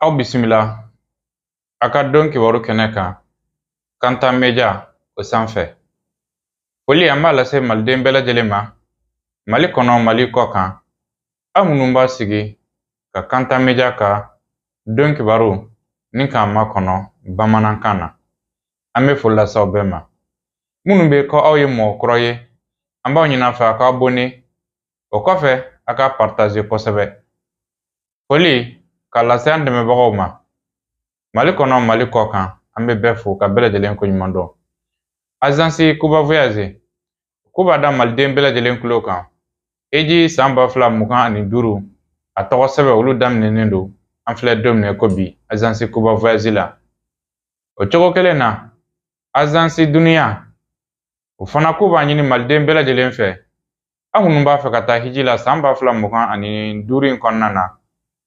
Aw bisimila a ka don kibaru kɛnɛ kan Kanta Media o sanfɛ. Foli an b'a lase maliden bɛɛ lajɛlen ma, Mali kɔnɔ, Mali kɔ kan. Aw minnu b'a sigi ka Kanta Media ka don kibaru ni k'an makɔnɔ bamanankan na, an bɛ foli lase aw bɛɛ ma. Minnu bɛ ko aw ye mɔgɔ kɔrɔ ye, an b'aw ɲini a fɛ a k'aw abonné, o kɔfɛ a ka partager kosɛbɛ. Foli k'a lase an dɛmɛbagaw ma Mali kɔnɔ, Mali kɔ kan, an bɛ bɛɛ fo ka bɛɛ lajɛlen koɲuman dɔn. Agence Kuba Voyage k'u b'a da maliden bɛɛ lajɛlen tulo kan. Eji san 2025, a tɔgɔ sɛbɛn olu daminɛnen don, an filɛ don min na ko bi, Agence Kuba Voyage la. O cogo kelen na, Agence Duniya o fana k'u b'a ɲini maliden bɛɛ lajɛlen fɛ, aw minnu b'a fɛ ka taa hiji la san 2025 in kɔnɔna na,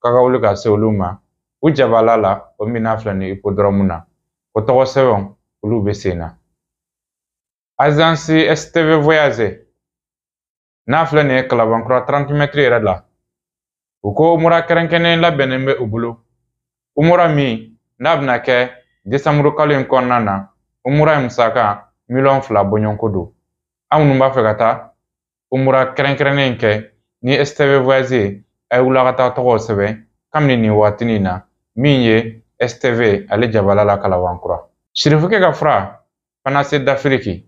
k'a ka wuli ka se olu ma u jabala la, o min n'a filɛ ni hippodrome na, o tɔgɔ sɛbɛnw olu bɛ sen na. Agence STV Voyage n'a filɛ nin ye Kalabankura 30 mètres yɛrɛ la, u ko mura kɛrɛnkɛrɛnnen labɛnnen bɛ u bolo. Umura min n'a bɛna kɛ décembre kalo in kɔnɔna na, umura in musaka 2 miliyɔn bɔɲɔgɔnko don. Aw minnu b'a fɛ ka taa umura kɛrɛnkɛrɛnnen in kɛ ni STV Voyage ye, a ye wuli a ka taa tɔgɔw sɛbɛn kabini nin waatinin na, min ye STV ale jabala la Kalabankura. Sirifukɛ ka fura Panacée d'Afrique,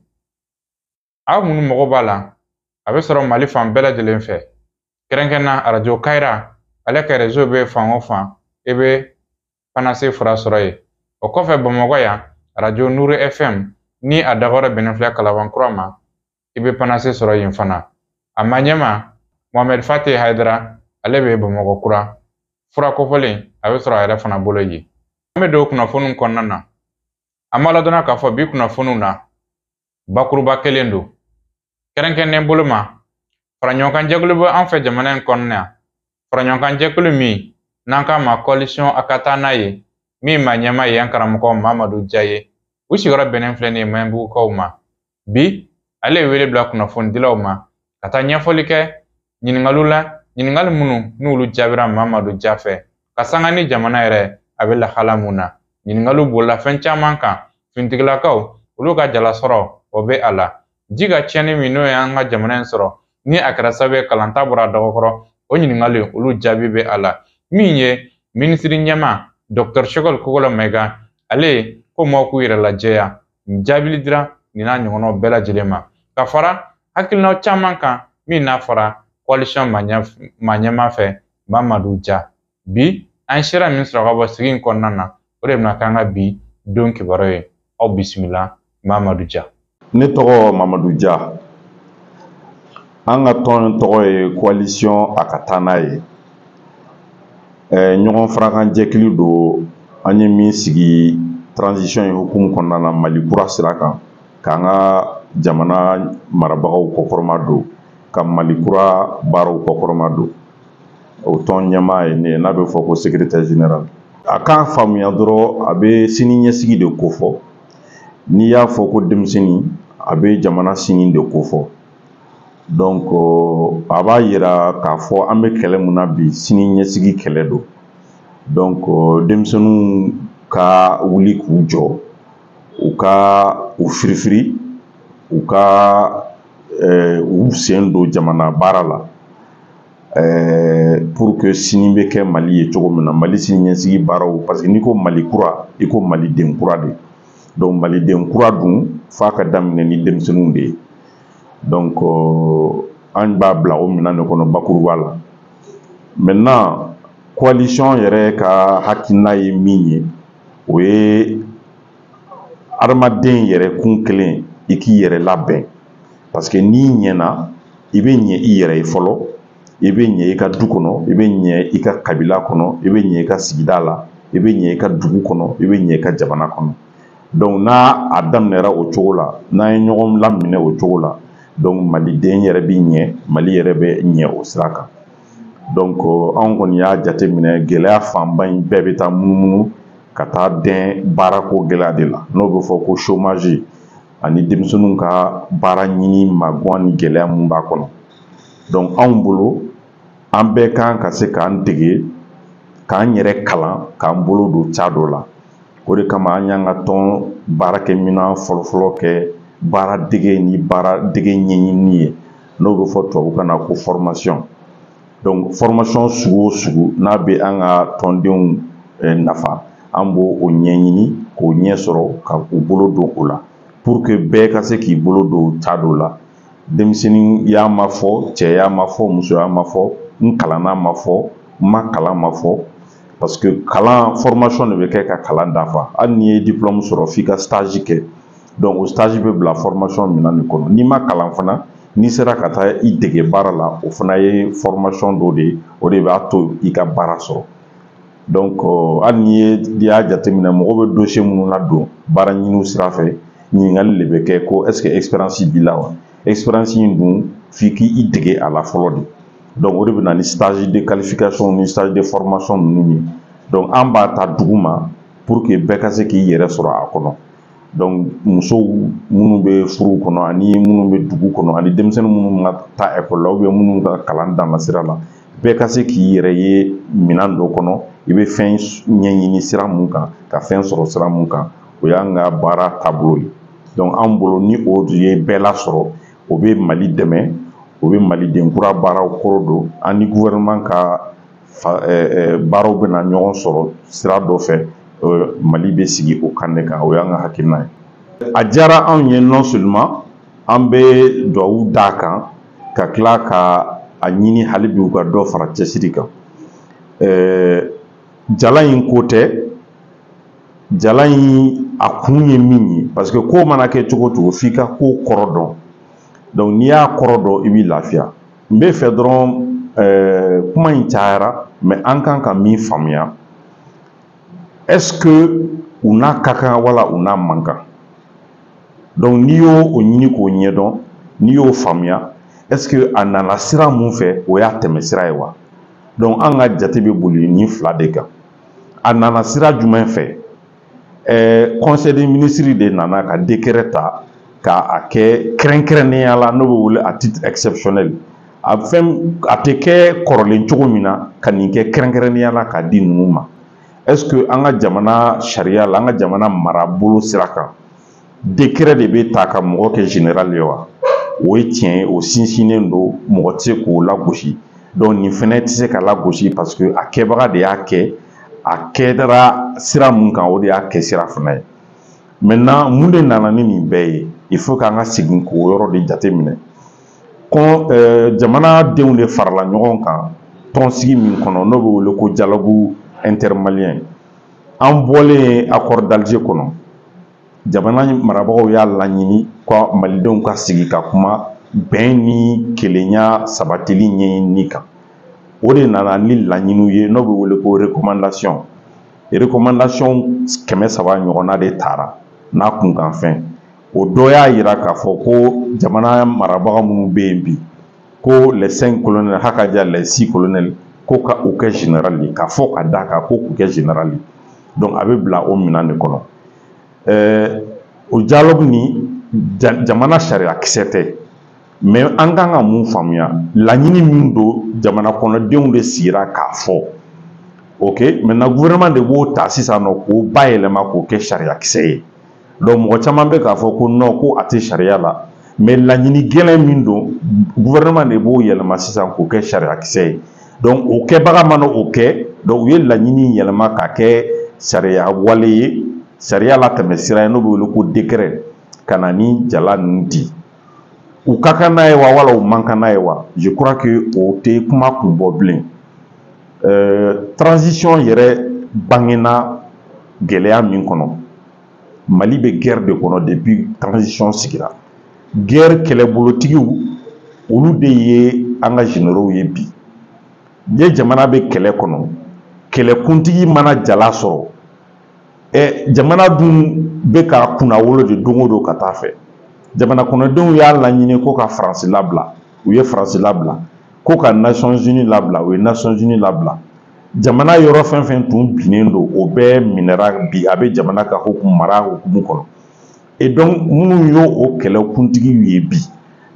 aw minnu mago b'a la, a bɛ sɔrɔ Mali fan bɛɛ lajɛlen fɛ, kɛrɛnkɛrɛnnenya arajo Kayira ale ka réseau bɛ fan o fan, i bɛ Panacée fura sɔrɔ yen. O kɔfɛ, Bamakɔ yan, arajo Nuru FM ni a dabɔra bɛnnen filɛ Kalabankura ma, i bɛ Panacée sɔrɔ yen fana. A ma ɲɛma Mohamed Fatih Hayidara, ale bɛ Bamakɔ kura, fura kofɔlen a bɛ sɔrɔ a yɛrɛ fana bolo yen. An bɛ don kunnafoniw kɔnɔna na. An b'a ladɔnna k'a fɔ bi kunnafoniw na, bakuruba kelen don kɛrɛnkɛrɛnnen bolo ma faraɲɔgɔnkan jɛkulu bɛ an fɛ jamana in kɔnɔna yan, faraɲɔgɔnkan jɛkulu min n'an k'a ma Coalition a ka taa n'a ye, min maa ɲɛmaa ye an karamɔgɔ Mamadu Diya ye, u sigiyɔrɔ bɛnnen filɛ nin ye Maɲanbugukaw ma. Bi ale ye wele bila kunnafonidilaw ma ka taa ɲɛfɔli kɛ ɲininkaliw la, ɲininkali minnu n'olu jaabira Mamadu Diya fɛ ka sanga ni jamana yɛrɛ a bɛ lahala mun na. Ɲininkaliw bolila fɛn caman kan, finitigilakaw olu ka jalasɔrɔ o bɛ a la, ji ka tiɲɛni min n'o y'an ka jamana in sɔrɔ ni a kɛra sababu ye kalanta bɔra a dɔgɔkɔrɔ, o ɲininkali olu jaabi bɛ a la. Min ye minisiri ɲɛmaa Dr Choguel Kokalla Maïga, ale ko maaw k'u yɛrɛ lajɛya, jaabili dira nin n'a ɲɔgɔnnaw bɛɛ lajɛlen ma, ka fara hakilinaw caman kan min n'a fɔra coalition maa ɲɛmaa fɛ Mamadu Dia. Bi an sera min sɔrɔ ka bɔ sigi in kɔnɔna na, o de bɛna k'an ka bi don kibaru ye. Aw bisimila, Mamadu Dia. Ne tɔgɔ Mamadu Dia. An ka tɔn tɔgɔ ye Coalition a ka taa n'a ye. Ɲɔgɔn farakan jɛkulu don, an ye min sigi transition in hukumu kɔnɔna na, Mali kura sira kan, k'an ka jamana marabagaw kɔkɔrɔma don, ka Mali kura baaraw kɔkɔrɔma don. O tɔn ɲɛmaa ye ne ye, n'a bɛ fɔ ko secrétaire général. A k'a faamuya dɔrɔn, a bɛ sini ɲɛsigi de kofɔ. N'i y'a fɔ ko denmisɛnnin, a bɛ jamana sini de kofɔ. Donc a b'a yira k'a fɔ an bɛ kɛlɛ mun na bi, sini ɲɛsigi kɛlɛ don. Donc denmisɛnninw ka wuli k'u jɔ, u ka u firifiri, u ka u sen don jamana baara la, pour que sini bɛ kɛ Mali ye cogo min na, Mali sini ɲɛsigi baaraw. Parce que n'i ko Mali kura, i ko maliden kura de. Donc maliden kura dun, f'a ka daminɛ ni denmisɛnninw de ye. Donc an b'a bila o minɛn de kɔnɔ bakuruba la. Maintenant, coalition yɛrɛ ka hakilina ye min ye, o ye adamaden yɛrɛ kun kelen, i k'i yɛrɛ labɛn, parce que n'i ɲɛna, i bɛ ɲɛ i yɛrɛ ye fɔlɔ, i bɛ ɲɛ i ka du kɔnɔ, i bɛ ɲɛ i ka kabila kɔnɔ, i bɛ ɲɛ i ka sigida la, i bɛ ɲɛ i ka dugu kɔnɔ, i bɛ ɲɛ i ka jamana kɔnɔ. Donc n'a a daminɛra o cogo la, n'an ye ɲɔgɔn laminɛ o cogo la, donc maliden yɛrɛ bɛ ɲɛ, Mali yɛrɛ bɛ ɲɛ o sira kan. Donc anw kɔni y'a jateminɛ, gɛlɛya fanba in bɛɛ bɛ taa munumunu ka taa dɛn baarako gɛlɛya de la, n'o bɛ fɔ ko chômage, ani denmisɛnninw ka baara ɲini maguwan ni gɛlɛya mun b'a kɔnɔ. Donc anw bolo, an bɛɛ kan ka se k'an dege. K'an yɛrɛ kalan, k'an bolo don ca dɔ la. O de kama an y'an ka tɔn baarakɛminɛn fɔlɔfɔlɔ kɛ baara dege ni baara dege ɲɛɲinini ye, n'o bɛ fɔ tubabukan na ko formation. Donc formation sugu o sugu n'a bɛ an ka tɔndenw nafa, an b'o o ɲɛɲini k'o ɲɛ sɔrɔ ka u bolo don o la, pour que bɛɛ ka se k'i bolo don ca dɔ la. Denmisɛnninya ma fɔ, cɛya ma fɔ, musoya ma fɔ, n kalanna ma fɔ, n ma kalan ma fɔ, parce que kalan, formation de bɛ kɛ ka kalan dafa. Hali n'i ye diplôme sɔrɔ, f'i ka stage kɛ. Donc o stage bɛ bila formation minɛn de kɔnɔ. N'i ma kalan fana, n'i sera ka taa i dege baara la, o fana ye formation dɔ de ye, o de b'a to i ka baara sɔrɔ. Donc hali n'i y'a jateminɛ, mɔgɔ bɛ dossier minnu ladon baara ɲiniw sira fɛ, ɲininkali de bɛ kɛ ko est ce que expérience b'i la wa? Expérience in dun, f'i k'i dege a la fɔlɔ de. Donc o de bɛ na ni stage de qualification ni stage de formation ninnu ye. Donc an b'a ta dugu ma pour que bɛɛ ka se k'i yɛrɛ sɔrɔ a kɔnɔ. Donc musow minnu bɛ furu kɔnɔ, ani minnu bɛ dugu kɔnɔ, ani denmisɛnnin minnu ka taa ekɔli la, ou bien minnu ka kalan danna sira la, bɛɛ ka se k'i yɛrɛ ye minɛn dɔ kɔnɔ, i bɛ fɛn ɲɛɲini sira mun kan, ka fɛn sɔrɔ sira mun kan. O y'an ka baara taabolo ye. Donc an bolo, ni o ye bɛɛ lasɔrɔ, o bɛ Mali dɛmɛ, o bɛ Maliden kura baaraw kɔrɔ don. An ni gouvernement ka baaraw bɛna ɲɔgɔn sɔrɔ sira dɔ fɛ, Mali bɛ sigi o kan de kan. O y'an ka hakilina ye. A diyara anw ye. Non seulement an bɛ duwawu d'a kan, ka tila ka a ɲini hali bi u ka dɔ fara cɛsiri kan. Jala in ko tɛ, jala in a kun ye min ye, parce que ko mana kɛ cogo o cogo, f'i ka ko kɔrɔ dɔn. Donc n'i y'a kɔrɔ dɔn, i b'i lafiya. N bɛ fɛ dɔrɔn, kuma in cayara, mais an kan ka min faamuya, est-ce que u n'a ka kan wala u n'a man kan? Donc n'i y'o o ɲini k'o ɲɛdɔn, n'i y'o faamuya, est-ce que a nana sira mun fɛ, o y'a tɛmɛ sira ye wa? Donc an ka jate bɛ boli nin fila de kan. A nana sira jumɛn fɛ? Conseil des ministres de nana ka décret ta k'a kɛ kɛrɛnkɛrɛnnenya la, n'o bɛ wele à titre exceptionnel. A fɛn a tɛ kɛ kɔrɔlen cogo min na, ka nin kɛ kɛrɛnkɛrɛnnenya la k'a di ninnu ma. Est-ce que an ka jamana sariya la, an ka jamana marabolo sira kan, décret de bɛ ta ka mɔgɔ kɛ général ye wa? O ye tiɲɛ ye, o sinsinnen don, mɔgɔ tɛ se k'o lagosi. Donc nin fɛnɛ tɛ se ka lagosi, parce que a kɛbaga de y'a kɛ, a kɛra sira mun kan, o de y'a kɛ sira fana ye. Maintenant, mun de nana ni nin bɛɛ ye? Il faut k'an ka segin k'o yɔrɔ de jateminɛ. Kɔn jamana denw de farala ɲɔgɔn kan tɔnsigi min kɔnɔ, n'o bɛ wele ko dialogue intermalien. An bɔlen accord d'Alger kɔnɔ, jamana marabagaw y'a laɲini ko malidenw ka sigi ka kuma bɛn ni kelenya sabatili ɲɛɲini kan. O de nana ni laɲiniw ye, n'o bɛ wele ko recommandation. Recommandation 300 ɲɔgɔnna de taara n'a kunkanfɛn. O dɔ y'a yira k'a fɔ ko jamana marabaga minnu bɛ yen bi, ko les cinq colonels, hakaja les six colonels, ko ka u kɛ général ye, k'a fɔ ka d'a kan ko k'u kɛ général ye. Donc a bɛ bila o minɛn de kɔnɔ. O dialogue ni jamana sariya kisɛ tɛ, mais an kan ka mun faamuya? Laɲini min don, jamana kɔnɔdenw de sigira k'a fɔ. Ok, maintenant gouvernement de b'o ta sisan nɔ k'o bayɛlɛma k'o kɛ sariya kisɛ ye. Donc mɔgɔ caman bɛ k'a fɔ ko non, ko a tɛ sariya la, mais laɲini gɛlɛn min don, gouvernement de b'o yɛlɛma sisan k'o kɛ sariya kisɛ ye. Donc o kɛbaga mana o kɛ, donc u ye laɲini yɛlɛma k'a kɛ sariya wale ye, sariya latɛmɛ sira ye, n'o bɛ wele ko décret, ka na ni jala ninnu di. U ka kan n'a ye wa, wala u man kan n'a ye wa? Je crois que o tɛ kuma kun bɔ bilen. Transition yɛrɛ bangena gɛlɛya min kɔnɔ, Mali bɛ guerre de kɔnɔ depuis transition sigira. Guerre kɛlɛbolotigiw, olu de ye an ka généraux ye bi. Ni jamana bɛ kɛlɛ kɔnɔ, kɛlɛkuntigi mana jala sɔrɔ, jamana dun bɛ ka kunnawolo de don o don ka taa fɛ. Jamana kɔnɔdenw y'a laɲini ko ka Faransi labila, u ye Faransi labila. Ko ka Nations Unies labila, u ye Nations Unies labila. Jamana yɔrɔ fɛn fɛn tun binnen don, o bɛɛ minɛra bi, a bɛ jamana ka hukumu mara hukumu kɔnɔ. Et donc minnu y'o o kɛlɛkuntigiw ye bi,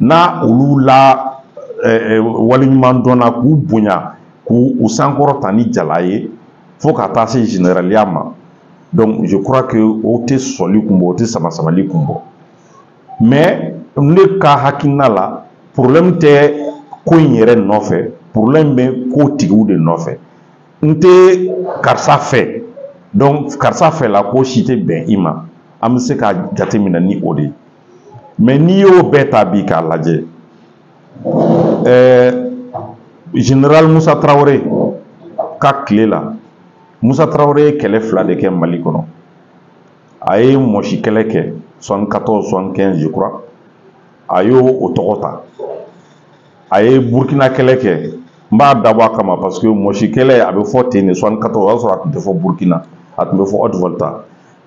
n'a olu la waleɲuman dɔnna, k'u bonya, k'u sankɔrɔta ni jala ye. Fo ka taa se généraliya ma. Donc je crois que o tɛ sɔsɔli kun bɔ, o tɛ sama samali kun bɔ. Mais ne ka hakilina la, problème tɛ ko in yɛrɛ nɔfɛ, problème bɛ ko tigiw de nɔfɛ. N tɛ karisa fɛ, donc karisa fɛ la ko si tɛ bɛn i ma, an bɛ se ka jateminɛ ni o de ye. Mais n'i y'o bɛɛ ta bi k'a lajɛ, général Musa Tarawele ka tile la, Musa Tarawele ye kɛlɛ fila de kɛ Mali kɔnɔ. A ye mɔsi kɛlɛ kɛ 74, 75 je crois, a y'o o tɔgɔ ta. A ye Burkina kɛlɛ kɛ. N b'a dabɔ a kama parce que mɔsi kɛlɛ a bɛ fɔ ten de 74, o y'a sɔrɔ a tun tɛ fɔ Burkina, a tun bɛ fɔ Haute-Volta.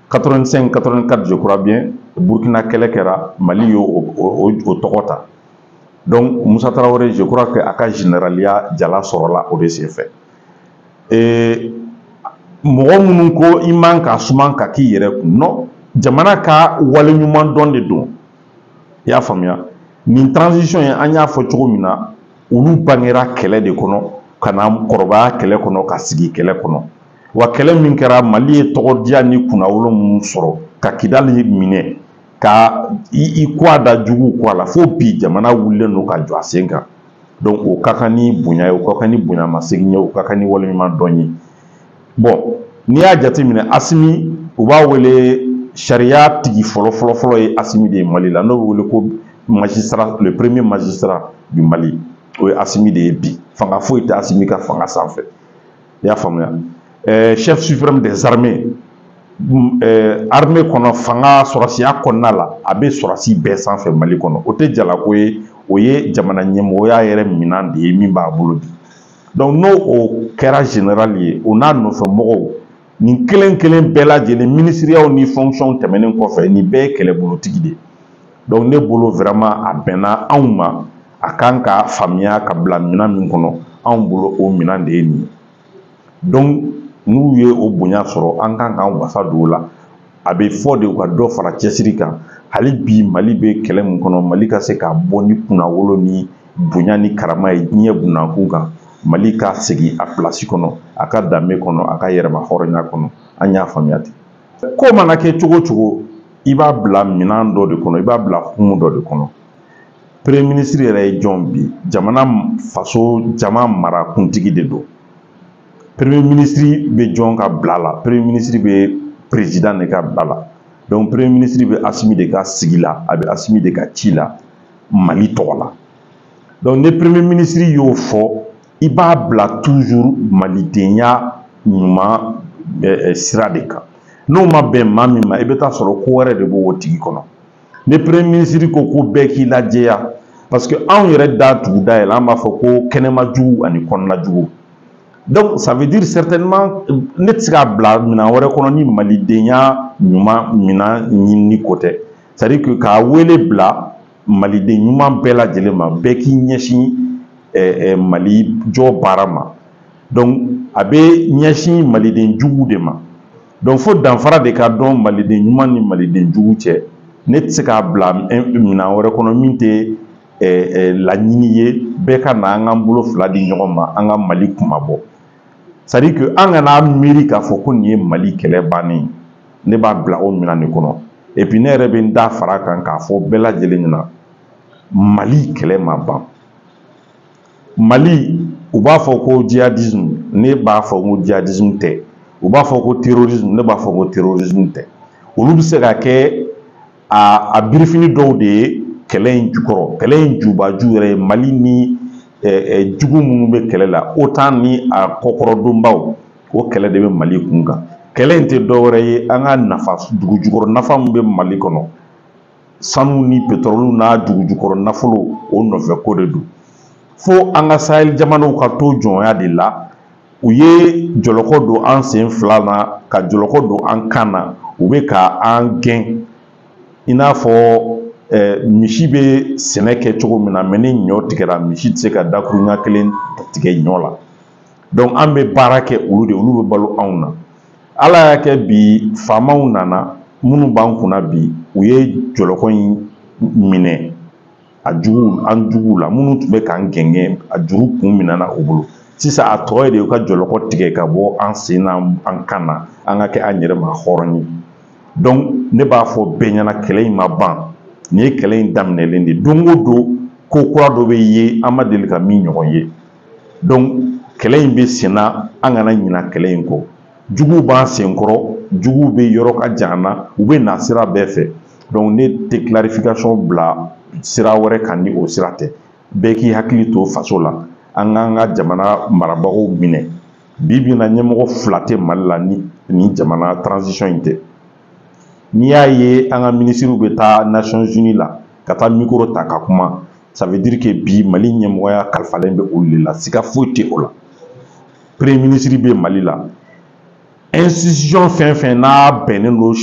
85, 84 je crois bien, Burkina kɛlɛ kɛra, Mali y'o o tɔgɔ ta. Donc Musa Tarawele, je crois que a ka généraliya jala sɔrɔla o de senfɛ. Mɔgɔ minnu ko i man ka suman ka k'i yɛrɛ kun, non, jamana ka waleɲuman dɔn de don. I y'a faamuya, nin transition in, an y'a fɔ cogo min na, olu bangera kɛlɛ de kɔnɔ ka na kɔrɔbaya kɛlɛ kɔnɔ, ka sigi kɛlɛ kɔnɔ. Wa kɛlɛ min kɛra, Mali ye tɔgɔdiya ni kunnawolo minnu sɔrɔ ka Kidali minɛ, ka i kɔ a da juguw kɔ a la, fo bi jamana wulilen don ka jɔ a sen kan. Donc o ka kan ni bonya ye, o ka kan ni bonyamasegin ye, o ka kan ni waleɲuman dɔn ye. Bon, n'i y'a jateminɛ, Asimi, u b'a wele sariya tigi fɔlɔ fɔlɔ fɔlɔ ye Asimi de ye Mali la, n'o bɛ wele ko magistrat, le premier magistrat du Mali, o ye Asimi de ye bi. Fanga foyi tɛ Asimi ka fanga sanfɛ. I y'a faamuya, chef suprême des armées, armée kɔnɔ, fanga sɔrɔsiya kɔnɔna la, a bɛ sɔrɔsi bɛɛ sanfɛ Mali kɔnɔ. O tɛ jalako ye, o ye jamana ɲɛmɔgɔya yɛrɛ minɛn de ye min b'a bolo bi. Donc n'o o kɛra général ye, o n'a nɔfɛ mɔgɔw nin kelen kelen bɛɛ lajɛlen, ministériyaw ni fonction tɛmɛnen kɔfɛ, nin bɛɛ ye kɛlɛbolotigi de ye. Donc ne bolo, vraiment, a bɛnna anw ma, a kan ka faamuya ka bila minɛn min kɔnɔ, anw bolo o minɛn de ye nin ye. Donc n'u ye o bonya sɔrɔ, an kan k'an wasa don o la. A bɛ fɔ de u ka dɔ fara cɛsiri kan hali bi. Mali bɛ kɛlɛ min kɔnɔ, Mali ka se ka bɔ ni kunnawolo ni bonya ni karama ye diɲɛ bunakun kan, Mali ka segin a pilasi kɔnɔ, a ka danbe kɔnɔ, a ka yɛrɛma hɔrɔnya kɔnɔ. An y'a faamuya ten. Ko mana kɛ cogo o cogo, i b'a bila minɛn dɔ de kɔnɔ, i b'a bila hukumu dɔ de kɔnɔ. Premier ministre yɛrɛ ye jɔn bi? Jamana faso jama mara kuntigi de don. Premier ministre bɛ jɔn ka bila la? Premier ministre bɛ président de ka bila la. Donc premier ministre bɛ Asimi de ka sigi la, a bɛ Asimi de ka ci la Mali tɔgɔ la. Donc ni premier ministre y'o fɔ, i b'a bila toujours malidenya ɲuman sira de kan. N'o ma bɛn maa min ma, i bɛ taa sɔrɔ ko wɛrɛ de b'o tigi kɔnɔ. Ni premier ministre ko ko bɛɛ k'i lajɛya, parce que anw yɛrɛ da tuguda yɛlɛ, an b'a fɔ ko kɛnɛma jugu ani kɔnɔna jugu. Donc ça veut dire certainement ne tɛ se k'a bila minɛn wɛrɛ kɔnɔ ni malidenya ɲuman minɛn ɲinini ko tɛ. C'est à dire que k'a wele bila maliden ɲuman bɛɛ lajɛlen ma, bɛɛ k'i ɲɛsin Mali jɔ baara ma. Donc a bɛ ɲɛsin maliden jugu de ma. Donc fo danfara de ka dɔn maliden ɲuman ni maliden jugu cɛ. Ne tɛ se k'a bila minɛn wɛrɛ kɔnɔ min tɛ laɲini ye bɛɛ ka na an k'an bolo fila di ɲɔgɔn ma, an ka Mali kunmabɔ. C'est à dire que an kana miiri k'a fɔ ko nin ye Mali kɛlɛ bannen ye. Ne b'a bila o minɛn de kɔnɔ. Et puis ne yɛrɛ bɛ n da fara kan k'a fɔ bɛɛ lajɛlen ɲɛna, Mali kɛlɛ ma ban. Mali, u b'a fɔ ko djihadisme, ne b'a fɔ ko djihadisme tɛ. U b'a fɔ ko terrorisme, ne b'a fɔ ko terrorisme tɛ. Olu bɛ se ka kɛ a birifini dɔw de ye kɛlɛ in jukɔrɔ. Kɛlɛ in jubaju yɛrɛ ye Mali ni jugu minnu bɛ kɛlɛ la, OTAN ni a kɔkɔrɔdonbaw, o kɛlɛ de bɛ Mali kun kan. Kɛlɛ in tɛ dɔwɛrɛ ye an ka nafa dugu jukɔrɔ, nafa min bɛ Mali kɔnɔ, sanu ni pétrole n'a dugu jukɔrɔ nafolo, o nɔfɛ ko de don. Fo an ka Sahel jamanaw ka to jɔnya de la. U ye jɔlɔkɔ don an sen fila na, ka jɔlɔkɔ don an kan na, u bɛ ka an gɛn i n'a fɔ misi bɛ sɛnɛ kɛ cogo min na. Mɛ ni ɲɔ tigɛra, misi tɛ se ka dakuruɲa kelen tigɛ ɲɔ la. Donc an bɛ baara kɛ olu de, olu bɛ balo anw na. Ala y'a kɛ bi faamaw nana minnu b'an kunna bi, u ye jɔlɔkɔ in minɛ a jugu, an juguw la minnu tun bɛ k'an gɛngɛn, a juru kun minɛna u bolo. Sisan a tɔ ye de u ka jɔlɔkɔ tigɛ ka bɔ an sen na, an kan na, an ka kɛ an yɛrɛ ma hɔrɔn ye. Donc ne b'a fɔ bɛɛ ɲɛna, kɛlɛ in ma ban. Nin ye kɛlɛ in daminɛlen de. Don o don ko kura dɔ bɛ ye an ma deli ka min ɲɔgɔn ye. Donc kɛlɛ in bɛ sen na, an kana ɲina kɛlɛ in kɔ. Juguw b'an senkɔrɔ, juguw bɛ yɔrɔ ka jan na, u bɛ na sira bɛɛ fɛ. Donc ne tɛ clarification bila sira wɛrɛ kan ni o sira tɛ. Bɛɛ k'i hakili to faso la, an k'an ka jamana marabagaw minɛ. Bi bi in na, ɲɛmɔgɔ fila tɛ Mali la ni nin jamana transition in tɛ. N'i y'a ye an ka minisiriw bɛ taa Nations Unies la ka taa micro ta ka kuma, ça veut dire que bi Mali ɲɛmɔgɔya kalifalen bɛ olu de la, siga foyi tɛ o la. Premier ministre bɛ Mali la, institution fɛn fɛn n'a bɛnnen don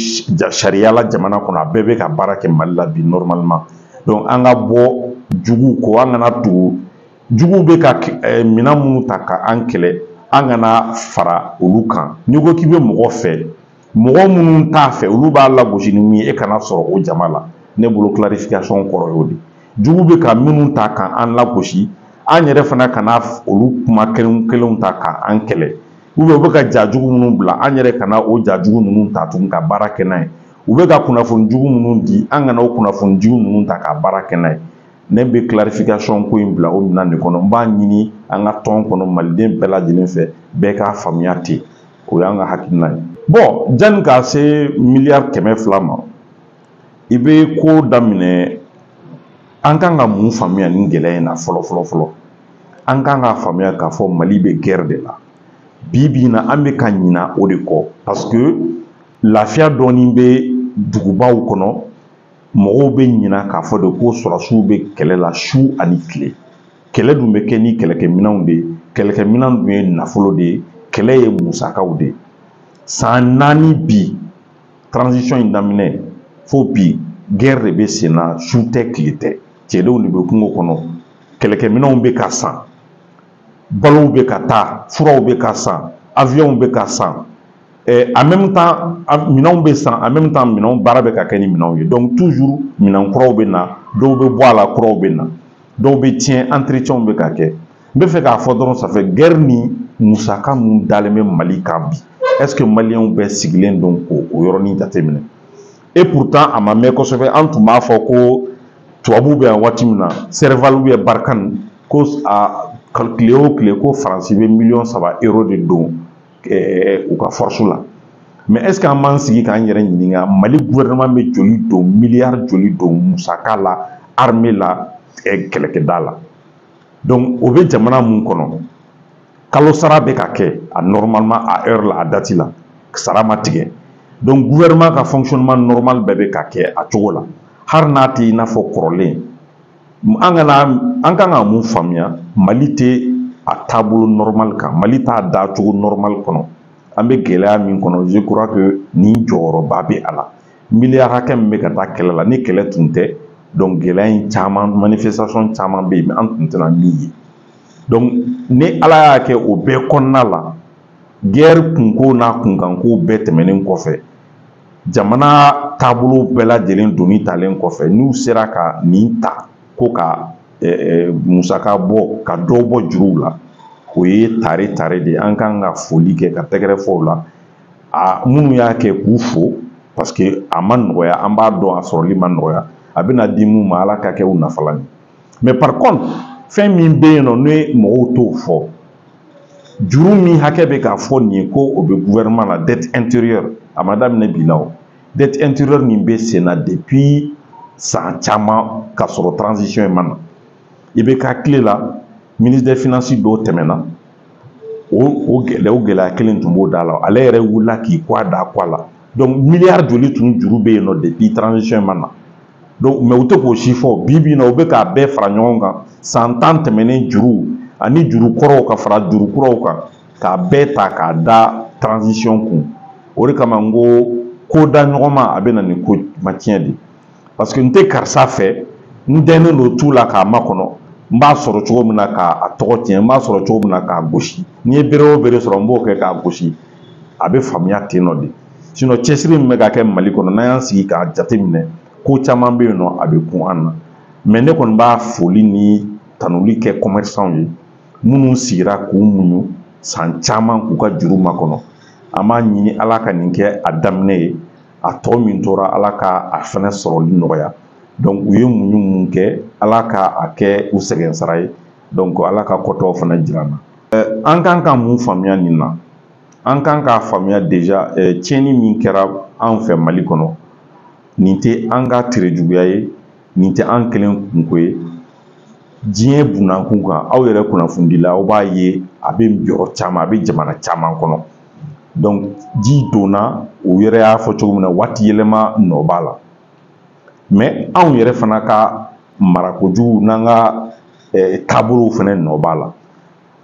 sariya la jamana kɔnɔ, a bɛɛ bɛ ka baara kɛ Mali la bi normalement. Donc an ka bɔ juguw kɔ, an kana tugu juguw bɛ ka minɛn minnu ta ka an kɛlɛ, an kana fara olu kan. N'i ko k'i bɛ mɔgɔ fɛ, mɔgɔ minnu t'a fɛ, olu b'a lagosi ni min ye, e kana sɔrɔ o jama la. Ne bolo clarification kɔrɔ y'o de. Jugu bɛ ka minnu ta ka an lagosi, an yɛrɛ fana kana olu kuma kelen kelenw ta ka an kɛlɛ. Ou bien u bɛ ka ja jugu minnu bila, an yɛrɛ kana o ja jugu ninnu ta tuguni ka baara kɛ n'a ye. U bɛ ka kunnafoni jugu minnu di, an kana o kunnafoni jugu ninnu ta ka baara kɛ n'a ye. Ne bɛ clarification ko in bila o minɛn de kɔnɔ. N b'a ɲini an ka tɔn kɔnɔ maliden bɛɛ lajɛlen fɛ, bɛɛ k'a faamuya ten. O y'an ka hakilina ye. Bon, janni k'a se miliyari 200 ma, i bɛ ko daminɛ. An kan ka mun faamuya nin gɛlɛya in na fɔlɔ fɔlɔ fɔlɔ? An kan k'a faamuya k'a fɔ Mali bɛ guerre de la bi bi in na. An bɛ ka ɲina o de kɔ, parce que lafiya dɔɔni bɛ dugubaw kɔnɔ. Mɔgɔw bɛ ɲina k'a fɔ de ko sɔrɔdasiw bɛ kɛlɛ la su ani tile. Kɛlɛ dun bɛ kɛ ni kɛlɛkɛminɛnw de ye, kɛlɛkɛminɛn dun ye nafolo de ye, kɛlɛ ye musakaw de ye. San 4 bi, transition in daminɛ fo bi, guerre de bɛ sen na, su tɛ tile tɛ. Cɛdenw de bɛ kungo kɔnɔ, kɛlɛkɛminɛnw bɛ ka san, balow bɛ ka taa, furaw bɛ ka san, avions bɛ ka san. En même temps minɛnw bɛ san, en même temps minɛnw baara bɛ ka kɛ ni minɛnw ye. Donc toujours minɛn kuraw bɛ na, dɔw bɛ bɔ a la, kuraw bɛ na, dɔw bɛ tiɲɛ, entretien bɛ ka kɛ. N bɛ fɛ k'a fɔ dɔrɔn, ça fait guerre ni musaka mun dalen bɛ Mali kan bi, est ce que maliyɛnw bɛɛ sigilen don k'o o yɔrɔnin jateminɛ? Et pourtant a ma mɛn kosɛbɛ, an tun b'a fɔ ko tubabuw bɛ yan waati min na, Serval ou bien Barkhane, ko a tile o tile ko Faransi bɛ miliyɔn 3 euro de don u ka force la. Mais est ce que an b'an sigi k'an yɛrɛ ɲininka, Mali gouvernement bɛ joli don, miliyari joli don musaka la, armée la, kɛlɛkɛda la? Donc o bɛ jamana mun kɔnɔ, kalo sara bɛ ka kɛ a normalement, a heure la, a date la, sara ma tigɛ. Donc gouvernement ka fonctionnement normal bɛɛ bɛ ka kɛ a cogo la, hali n'a tɛ i n'a fɔ kɔrɔlen. An kana, an kan ka mun faamuya? Mali tɛ a taabolo normal kan, Mali t'a da cogo normal kɔnɔ. An bɛ gɛlɛya min kɔnɔ, je crois que nin jɔyɔrɔba bɛ a la. Miliyari hakɛ min bɛ ka taa kɛlɛ la, ni kɛlɛ tun tɛ, donc gɛlɛya in caman, manifestation caman bɛ yen, an tun tɛna min ye. Donc ni Ala y'a kɛ, o bɛɛ kɔnɔna la, guerre kunko n'a kunkanko bɛɛ tɛmɛnen kɔfɛ, jamana taabolo bɛɛ lajɛlen doni talen kɔfɛ, n'u sera ka nin ta ko ka musaka bɔ ka dɔ bɔ juruw la, o ye tare tare de ye. An kan ka foli kɛ ka tɛgɛrɛ fɔ o la, a minnu y'a kɛ k'u fo, parce que a ma nɔgɔya, an b'a dɔn a sɔrɔli ma nɔgɔya. A bɛna di mun ma, Ala ka kɛ u nafalan ye. Mais par contre, fɛn min bɛ yen nɔ, ni mɔgɔw t'o fɔ, juru min hakɛ bɛ k'a fɔ nin ye ko o bɛ gouvernement la, dette intérieure, a ma daminɛ bi la. O dette intérieure nin bɛ sen na depuis san caman ka sɔrɔ transition in ma na. I bɛ ka tile la, ministre des finances dɔw tɛmɛna, o gɛlɛya, o gɛlɛya kelen tun b'o da la. Ale yɛrɛ wulila k'i kɔ a da kɔ a la. Donc miliyari joli tun juru bɛ yen nɔ depuis transition in ma na? Donc mais u tɛ k'o si fɔ. Bi bi in na, u bɛ k'a bɛɛ fara ɲɔgɔn kan, san 10 tɛmɛnen juru ani juru kɔrɔw ka fara juru kuraw kan, k'a bɛɛ ta k'a da transition kun. O de kama n ko ko da ɲɔgɔn ma, a bɛ na ni ko ma tiɲɛ de, parce que n tɛ karisa fɛ, n dɛnnen don tu la k'a makɔnɔ, n b'a sɔrɔ cogo min na k'a tɔgɔ tiɲɛ, n b'a sɔrɔ cogo min na k'a gosi. N'i ye bere o bere sɔrɔ, n b'o kɛ k'a gosi. A bɛ faamuya ten nɔ de. Sinon cɛsiri min bɛ ka kɛ Mali kɔnɔ, n'an y'an sigi k'a jateminɛ, ko caman bɛ yen nɔ, a bɛ kun an na. Mais ne kɔni b'a foli ni tanuli kɛ commerçant ye. Minnu sigira k'u muɲu san caman k'u ka juru makɔnɔ, an b'a ɲini Ala ka nin kɛ a daminɛ ye, a tɔ min tora Ala ka a fɛnɛ sɔrɔli nɔgɔya. Donc u ye muɲu mun kɛ, Ala ka a kɛ u sɛgɛn sara ye. Donc Ala ka kɔtɔw fana jira an na. An kan ka mun faamuya nin na? An kan k'a faamuya déjà, tiɲɛni min kɛra an fɛ Mali kɔnɔ, nin tɛ an ka terejuguya ye, nin tɛ an kelen kunko ye. Diɲɛ bunakun kan, aw yɛrɛ kunnafonidila, aw b'a ye a bɛ yɔrɔ caman, a bɛ jamana caman kɔnɔ. Donc ji donna, u yɛrɛ y'a fɔ cogo min na, waati yɛlɛma nɔ b'a la. Mais anw yɛrɛ fana ka marakojugu n'an ka taabolow fana nɔ b'a la.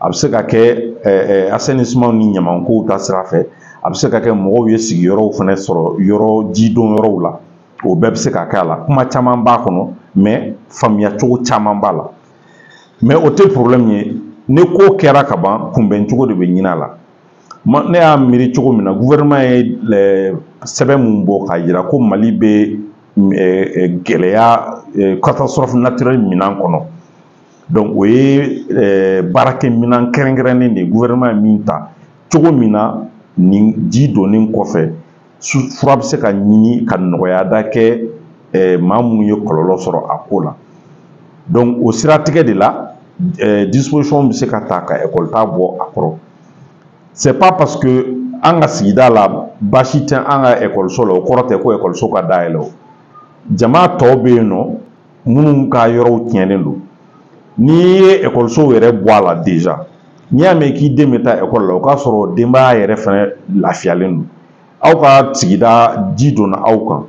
A bɛ se ka kɛ assainissement ni ɲamankow ta sira fɛ, a bɛ se ka kɛ mɔgɔw ye sigiyɔrɔw fana sɔrɔ yɔrɔ jidon yɔrɔw la, o bɛɛ bɛ se ka kɛ a la. Kuma caman b'a kɔnɔ, mais faamuya cogo caman b'a la. Mais o tɛ problème ye. Ni ko kɛra ka ban, kunbɛn cogo de bɛ ɲini a la. Ne y'a miiri cogo min na, gouvernement ye sɛbɛn mun bɔ k'a jira ko Mali bɛ gɛlɛya catastrophe naturelle minɛn kɔnɔ. Donc o ye baarakɛminɛn kɛrɛnkɛrɛnnen de ye, gouvernement ye min ta cogo min na, nin ji donnen kɔfɛ, fura bɛ se ka ɲini ka nɔgɔya da kɛ maa minnu ye kɔlɔlɔ sɔrɔ a ko la. Donc o siratigɛ de la, disposition bɛ se ka ta ka école ta bɔ a kɔrɔ. C'est pas parce que an ka sigida la baasi tɛ an ka ekɔliso la, o kɔrɔ tɛ ko ekɔliso ka dayɛlɛ. O jama tɔw bɛ yen nɔ minnu ka yɔrɔw tiɲɛnen don, n'i ye ekɔliso yɛrɛ bɔ a la déjà, n'i y'a mɛn k'i den bɛ taa ekɔli la, o k'a sɔrɔ denbaya yɛrɛ fana lafiyalen don. Aw ka sigida ji donna aw kan,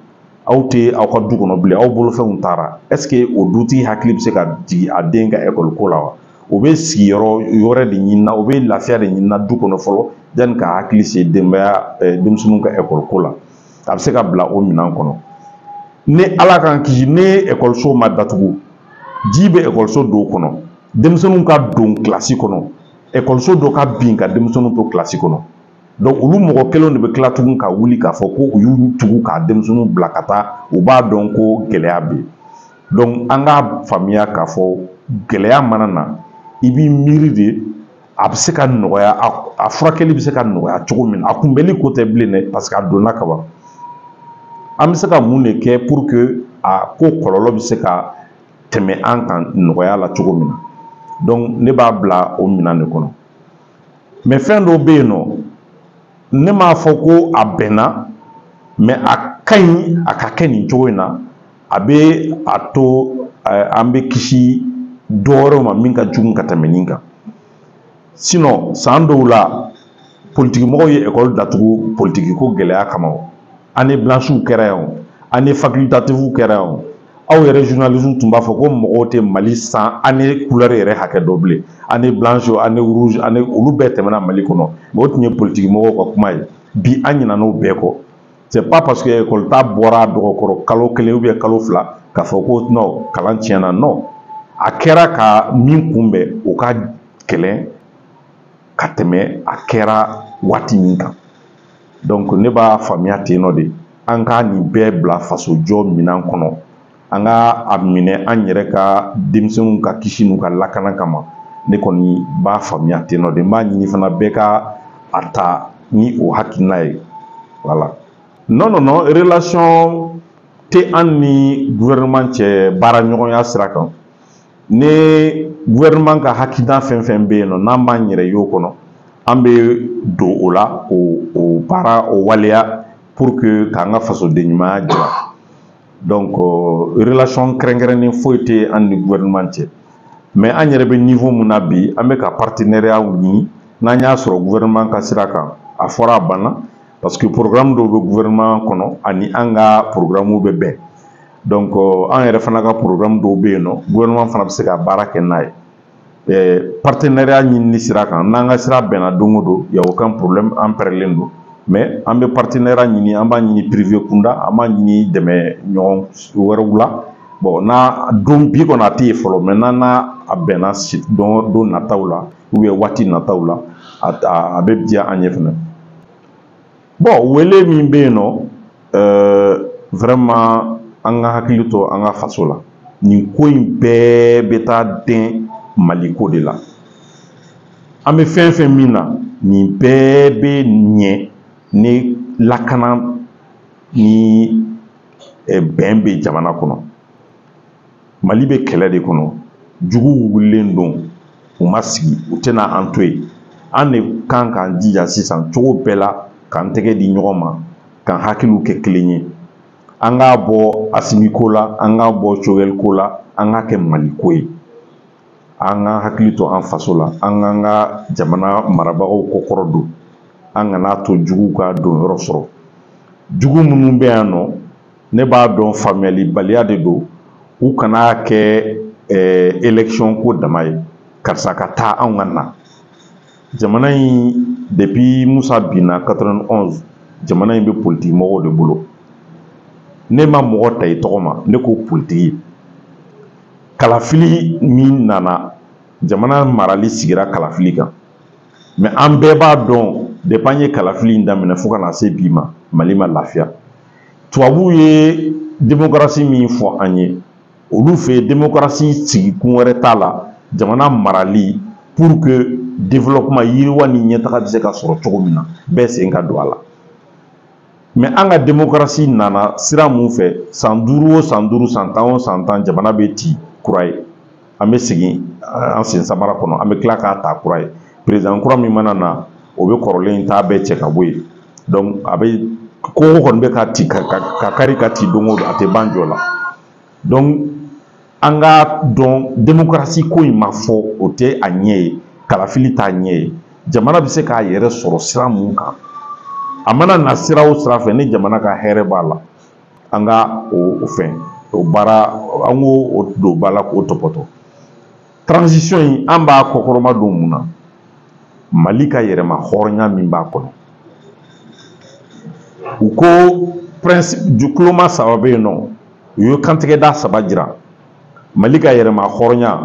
aw tɛ aw ka du kɔnɔ bilen, aw bolofɛnw taara. Est ce que o dutigi hakili bɛ se ka jigin a den ka ekɔli ko la wa? O bɛ sigiyɔrɔ wɛrɛ de ɲini na, o bɛ lafiya de ɲini na du kɔnɔ fɔlɔ, yanni ka hakili se denbaya denmisɛnninw ka ekɔli ko la. A bɛ se ka bila o minɛn kɔnɔ. Ni Ala k'an kisi, ni ekɔliso ma datugu, ji bɛ ekɔliso dɔw kɔnɔ, denmisɛnninw ka don kilasi kɔnɔ, ekɔliso dɔ ka bin ka denmisɛnninw to kilasi kɔnɔ. Donc olu mɔgɔ kelenw de bɛ tila tugun ka wuli k'a fɔ ko u y'u tugu k'a denmisɛnninw bila ka taa, u b'a dɔn ko gɛlɛya bɛ yen. Donc an k'a faamuya k'a fɔ gɛlɛya mana na, i b'i miiri de a bɛ se ka nɔgɔya, a furakɛli bɛ se ka nɔgɔya cogo min na. A kunbɛnli ko tɛ bilen dɛ, parce que a donna ka ban. An bɛ se ka mun de kɛ pour que a ko kɔlɔlɔ bɛ se ka tɛmɛ an kan nɔgɔya la cogo min na? Donc ne b'a bila o minɛn de kɔnɔ. Mais fɛn dɔw bɛ yen nɔ, ne m'a fɔ ko a bɛnna, mais a ka ɲi a ka kɛ nin cogo in na. A bɛ a to an bɛ kisi dɔ wɛrɛw ma min ka jugu ka tɛmɛ nin kan. Sinon san dɔw la, politikimɔgɔw ye ekɔli datugu politiki ko gɛlɛya kama. O année blanche kɛra yan, o année facultative kɛra yan. O aw yɛrɛ journaliste tun b'a fɔ ko mɔgɔw tɛ Mali san année couleur yɛrɛ hakɛ dɔ bilen, année blanche, année rouge, année olu bɛɛ tɛmɛna Mali kɔnɔ. Mais o tun ye politikimɔgɔw ka kuma ye. Bi an ɲinɛna o bɛɛ kɔ. C'est pas parce que école ta bɔra a dɔgɔkɔrɔ kalo kelen ou bien kalo fila k'a fɔ ko non, kalan tiɲɛna. Non, a kɛra ka min kunbɛn, o ka gɛlɛn ka tɛmɛ a kɛra waati min kan. Donc ne b'a faamuya ten nɔ de, an ka nin bɛɛ bila fasojɔ minɛn kɔnɔ, an ka a minɛ an yɛrɛ ka denmisɛnninw ka kisi n'u ka lakana kama. Ne kɔni b'a faamuya ten nɔ de, n b'a ɲini fana bɛɛ ka a ta ni o hakilina ye. Voilà. Non, non, non, relation tɛ an ni gouvernement cɛ baara ɲɔgɔnya sira kan. Ni gouvernement ka hakilina fɛn fɛn bɛ yen nɔ, n'an b'an yɛrɛ y'o kɔnɔ, an bɛ don o la k'o baara o waleya pour que k'an ka fasoden ɲumanya jira. Donc relation kɛrɛnkɛrɛnnen foyi tɛ an ni gouvernement cɛ. Mais an yɛrɛ bɛ niveau mun na bi, an bɛ ka partenariat ɲini. N'an y'a sɔrɔ gouvernement ka sira kan, a fɔra a banna, parce que programme dɔw bɛ gouvernement kɔnɔ ani an ka programme bɛ bɛn. Donc an yɛrɛ fana ka programme dɔw bɛ yen nɔ, gouvernement fana bɛ se ka baara kɛ n'a ye. Partenariat ɲinini sira kan, n'an ka sira bɛnna don o don, y a aucun problème, an pɛrɛlen don. Mais an bɛ partenariat ɲini, an b'a ɲini privé kunda, an b'a ɲini dɛmɛ ɲɔgɔn wɛrɛw la. Bon, n'a don bi kɔni a tɛ yen fɔlɔ, mais n'an n'a a bɛnna don nataw la ou bien waati nataw la, a bɛ diya an ye fɛnɛ. Bon, wele min bɛ yen nɔ, vraiment an ka hakili to an ka faso la. Nin ko in bɛɛ bɛ taa den Mali ko de la. An bɛ fɛn fɛn min na, nin bɛɛ bɛ ɲɛ ni lakana ni bɛn bɛ jamana kɔnɔ. Mali bɛ kɛlɛ de kɔnɔ, juguw wulilen don, u ma sigi, u tɛna an to yen. An de kan k'an jija sisan cogo bɛɛ la k'an tɛgɛ di ɲɔgɔn ma, k'an hakiliw kɛ kelen ye. An k'a bɔ Asimi ko la, an k'a bɔ Choguel ko la, an k'a kɛ Mali ko ye. An k'an hakili to an faso la, an k'an ka jamana marabagaw kɔkɔrɔ don, an kana to juguw ka don yɔrɔ sɔrɔ. Jugu minnu bɛ yan nɔ, ne b'a dɔn faamuyalibaliya de don, u kana kɛ élection ko dama ye, karisa ka taa anw ka na. Jamana in depuis Musa binna 91, jamana in bɛ politique mɔgɔw de bolo. Ne ma mɔgɔ ta i tɔgɔ ma, ne ko politique. Kalafili min nana, jamana marali sigira kalafili kan. Mais an bɛɛ b'a dɔn depuis an ye kalafili in daminɛ fo ka na se bi ma, Mali ma lafiya. Tubabuw ye démocratie min fɔ an ye, olu fɛ yen démocratie sigi kun wɛrɛ t'a la, jamana marali pour que développement, yiriwa ni ɲɛtaga bɛ se ka sɔrɔ cogo min na, bɛɛ sen ka don a la. Mais an ka démocratie nana sira mun fɛ, san 5 o san 5, san 10 o san 10, jamana bɛ ci kura ye. An bɛ segin an sen samara kɔnɔ, an bɛ tila k'a ta kura ye. Président kura min mana na, o bɛ kɔrɔlen in ta bɛɛ cɛ ka bɔ yen. Donc a bɛ kogo kɔni bɛ ka ci ka kari ka ci don o don, a tɛ ban jɔ la. Donc an ka dɔn démocratie ko in ma fɔ, o tɛ a ɲɛ ye, kalafili t'a ɲɛ ye. Jamana bɛ se k'a yɛrɛ sɔrɔ sira mun kan, a mana na sira o sira fɛ, ni jamana ka hɛrɛ b'a la, an ka o fɛn o baara, an k'o don ba la k'o tɔpɔtɔ. Transition in, an b'a kɔkɔrɔma don mun na? Mali ka yɛrɛma hɔrɔnya min b'a kɔnɔ. U ko principe kuloma 3 bɛ yen nɔ, u ye kantigɛda 3 jira. Mali ka yɛrɛma hɔrɔnya,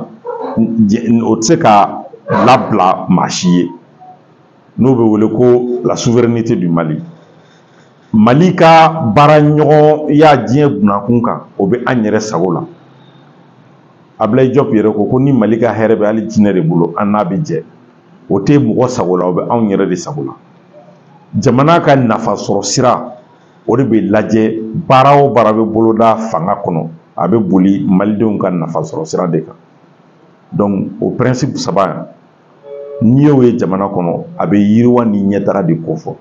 o tɛ se ka labila maa si ye, n'o bɛ wele ko la souveraineté du Mali. Mali ka baara ɲɔgɔnya diɲɛ bunakun kan, o bɛ an yɛrɛ sago la. Ablaye Diop yɛrɛ ko ko ni Mali ka hɛrɛ bɛ hali jinɛ de bolo, an n'a bɛ jɛ. O tɛ mɔgɔ sago la, o bɛ anw yɛrɛ de sago la. Jamana ka nafa sɔrɔ sira, o de bɛ lajɛ. Baara o baara bɛ boloda fanga kɔnɔ, a bɛ boli malidenw ka nafa sɔrɔ sira de kan. Donc o principe 3, n'i y'o ye jamana kɔnɔ, a bɛ yiriwa ni ɲɛtaga de kofɔ.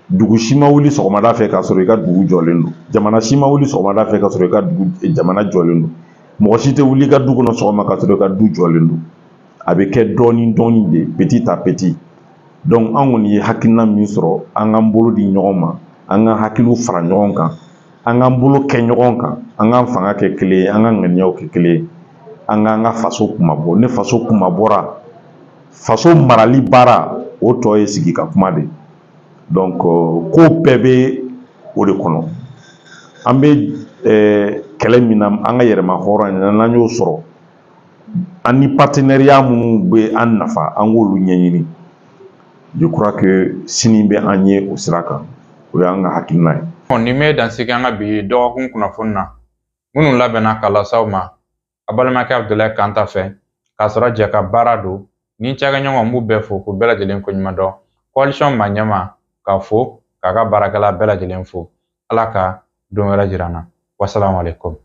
Dugu si ma wuli sɔgɔmada fɛ k'a sɔrɔ i ka dugu jɔlen don. Jamana si ma wuli sɔgɔmada fɛ k'a sɔrɔ i ka dugu jamana jɔlen don. Mɔgɔ si tɛ wuli i ka du kɔnɔ sɔgɔma k'a sɔrɔ i ka du jɔlen don. A bɛ kɛ dɔɔni dɔɔni de, petit à petit. Donc an kɔni ye hakilina min sɔrɔ, an k'an bolo di ɲɔgɔn ma, an k'an hakiliw fara ɲɔgɔn kan, an k'an bolo kɛ ɲɔgɔn kan, an k'an fanga kɛ kelen ye, an k'an ŋaniyaw kɛ kelen ye, an k'an ka faso kunmabɔ. Ni faso kunmabɔra, faso marali baara, o tɔ ye sigi ka kuma de. Donc ko bɛɛ bɛ o de kɔnɔ. An bɛ kɛlɛ min na, an ka yɛrɛma hɔrɔnya, n'an y'o sɔrɔ, an ni partenariat minnu bɛ an nafa, an k'olu ɲɛɲini. Je crois que sini bɛ an ye o sira kan, o y'an ka hakilina ye. Nin bɛ dansigi an ka bi dɔgɔkun kunnafoni na, minnu labɛnna ka lase aw ma a balimakɛ Abudulayi Kanta fɛ, k'a sɔrɔ jɛ ka baara don ni cakɛɲɔgɔn b'u bɛɛ fo k'u bɛɛ lajɛlen koɲuman dɔn. Coalition maa ɲɛma k'a fo k'a ka baarakɛla bɛɛ lajɛlen fo. Ala ka don wɛrɛ jira an na. Wassalamu alaikum.